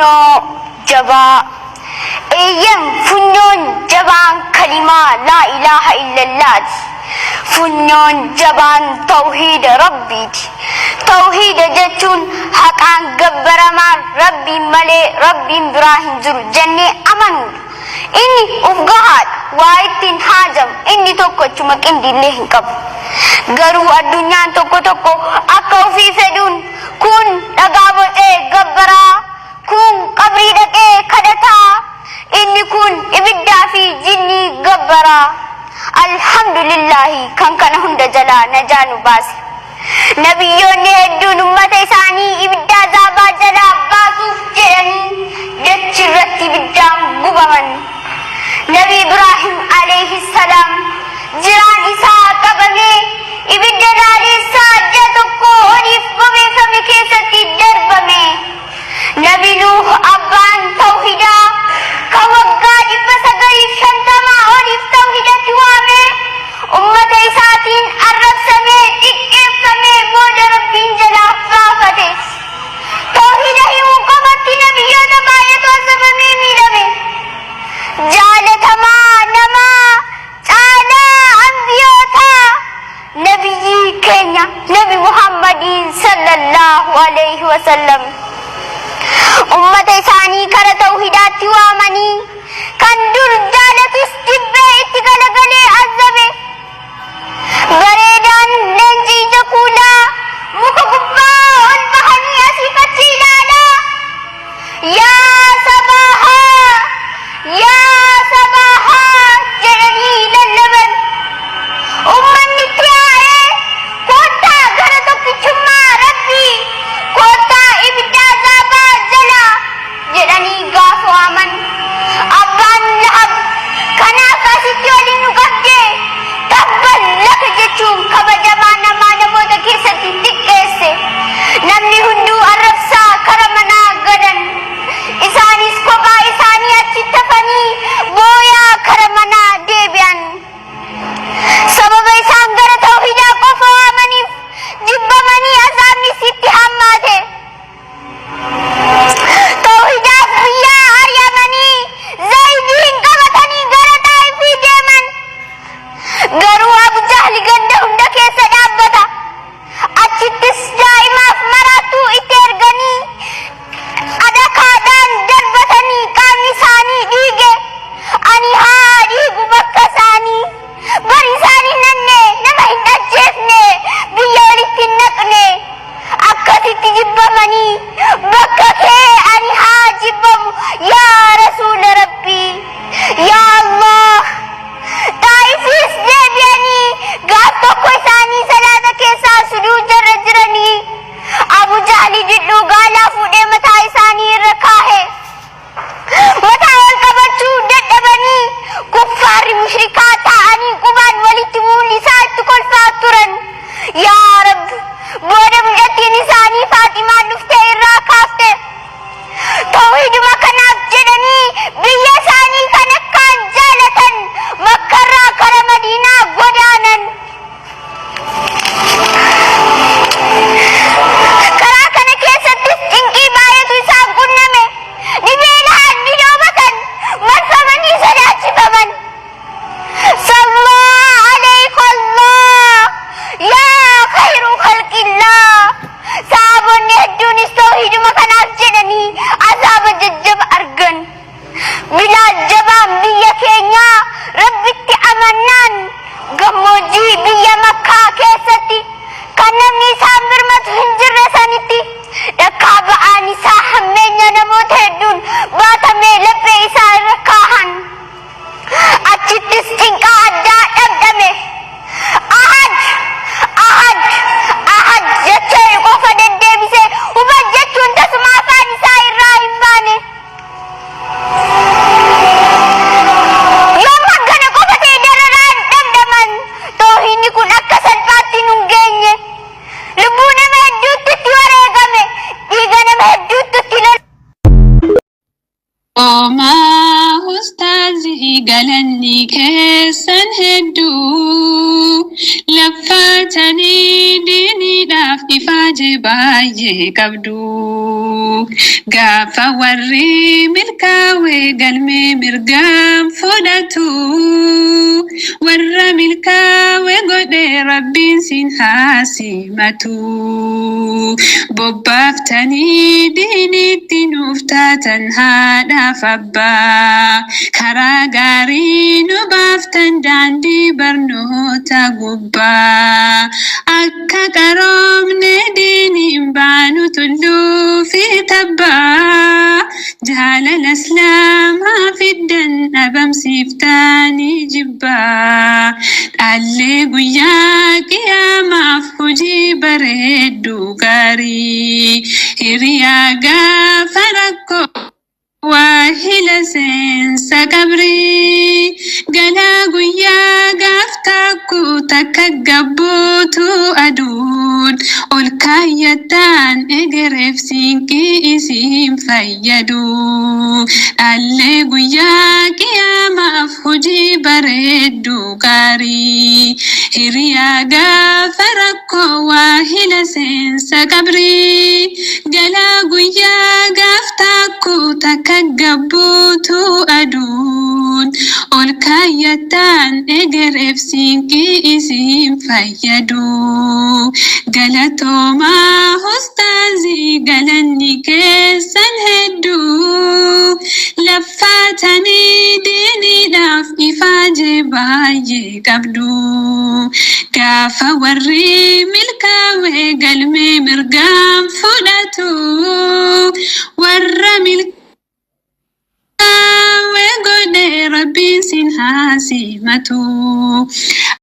Funyoo jabaa. Eeyyen funyoon jabaan kalimaa laa ilaaha illallaati. Funyoon jabaan tawhiida Rabbiiti. Tawhiida jechuun haqaan gabbaramaan Rabbiin malee Rabbiin biraa hin jiru jennee amanuudha. Inni uf gahaadha, waa itti hin haajamu, inni tokkochuma qindiillee hin qabu. Garuu addunyaan tokko tokko akka ufii fedhuun kuun dhagaa bocee gabbaraa, kuun qabrii dhaqee kadhataa, inni kuun ibiddaa fi jinnii gabbaraa. Alhamdulillaahi kan kana hunda jalaa najaa nu baase. Nabiyyoonni hedduun ummata isaanii ibidda azaabaa jalaa baasuuf jedhanii dachi irratti ibiddaan gubaman. Nabi Ibraahim alayhi salaam jiraan isaa qabamee ibidda laaleessaa ji'a tokkoo oliif bobeeffame keessatti darbame. Nabi Nuuh abbaan tawhidaa kan waggaa 950 oliif tawhidatti waame ummata isaatiin arrabsamee xiqqeeffamee booda Rabbiin jalaa baafate. Tawhida himuu qofatti nabiyyoota baay'eetu azabamee miidhame. Jaalatamaa namaa caalaa anbiyootaa Nabiyyii keenya Nabi Muhammadiin sallallahu aleyhi wasallam ummata isaanii kara tawhidaatti waamanii kan dur jaalatus jibbee itti galagalee azzabe. Bareedaan leenci ija kuulaa muka gubbaa ol bahanii asiif achi ilaalaa yaa sabaahaa yaa sabaahaa jedhanii lallaban. Ummanni itti yaa'ee koottaa gara tokkichummaa Rabbii, koottaa ibidda azaabaa jalaa jedhanii gaafa waaman Abbaan Lahab kanaaf asitti oli nu qabde tabban laka jechuun kabajamaa namaa namoota keessatti xiqqeesse. Namni hunduu arrabsaa kara manaa galan. Isaanis kophaa isaanii achitti hafanii booyaa kara manaa deebi'an. Sababa isaan gara tawhiidaa qofa waamaniif jibbamanii azaabnis itti hammaate. Tawhiidaaf biyyaa ari'amanii Zayidiin qabatanii gara Xaa'ifii deeman. Garuu Abu Jahli ganda hunda keessa dhaabbata. Achittis daa'imaaf maraattuu itti erganii dhakaadhaan darbatanii qaamni isaanii dhiige. Ani haa dhiigu bakka isaanii. Bar isaan hin hanne, nama hin ajjeefne, biyya walitti hin naqne. Akkasitti jibbamanii bakka kee ani haa jibbamu yaa Rasuula Rabbii. Yaa Allah! Xaa'ifiis deebi'anii gaaf tokko isaanii salaata keessaa sujuudarra jiranii Abu Jahli jidhuu gaalaa fuudhee mataa isaanii irra kaahe. Mataa ol qabachuu dadhabanii kuffaarri mushrikaa taa'anii qubaan walitti mul'isaa itti kolfaa turan. Yaa Rabbi! Booda mucattiin isaanii Faaximaan dhuftee irraa kaafte. Tawhiiduma kanaaf jedhanii biyya isaanii kan akkaan jaalatan Makkarraa kara Madiinaa godaanan. Karaa kana keessattis cinqii baay'eetu isaan qunname. Ni beela'an, ni dhoobatan, marfamanii sodaachifaman. Sallaa alayka Allah yaa khayru khalqillah. Sahaabonni hedduunis tawhiiduma kanaaf jedhanii azaaba jajjaba argan. Bilaal jabaan biyya keenyaa Rabbitti amannaan gammoojjii biyya Makkaa keessatti kan namni isaan birmatu hin jirre sanitti dhakkaa ba'aan isaa hammeenya namoota hedduun baatamee laphee isaa irra kaahan. Achittis cinqaa addaa dhamdhame. Ahad! Ahad! Ahad! jechee qofa deddeebise hubad jechuun tasuma afaan isaa irraa hin baane. Yoom hangana qofa ta'e dararaan dhamdhaman toohinni kun akka salphaatti nun geenye. Lubbuu nama hedduutti itti wareegame, dhiiga nama hedduutti itti lola'e. Oomaa ustaazi galanni keessan hedduu laffaatanii diiniidhaaf ifaajee baay'ee qabdu. Gaafa warri milkaa'e galmee mirgaan fudhatu. Warra milkaa'e godhe Rabbiin siin haa simatu. Bobbaaftanii diinitti nuuf taatan haadhaaf abbaa. Karaa gaarii nu baaftan daandii barnoota gubbaa. Akka qaroomne diiniin baanu tulluu fi tabbaa. Jaalala Islaamaa fiddan dhabamsiiftanii jibbaa. Dhaallee guyyaa qiyaamaaf hojii bareedduu gaarii. Hiriyaa gaafa rakkoo waahila seensa qabrii. Galaa guyyaa gaaf takku takka gabbuutu aduun. Ol kaayyattaan egereef siinqii isiin fayyadu. Dhaallee guyyaa qiyaamaaf hojii bareedduu gaarii. Hiriyaa gaafa rakkoo waahila seensa qabrii. Galaa guyyaa gaaf takku takka gabbuutu aduun. Ol kaayyattaan egereef siinqii isiin fayyadu. Galatoomaa ustaazii galanni keessan hedduu. Laffaatanii diiniidhaaf ifaajee baay'ee qabdu. Gaafa warri milkaa'e galmee mirgaan fudhatu. Warra milkaa'e godhe Rabbiin siin haa simatu.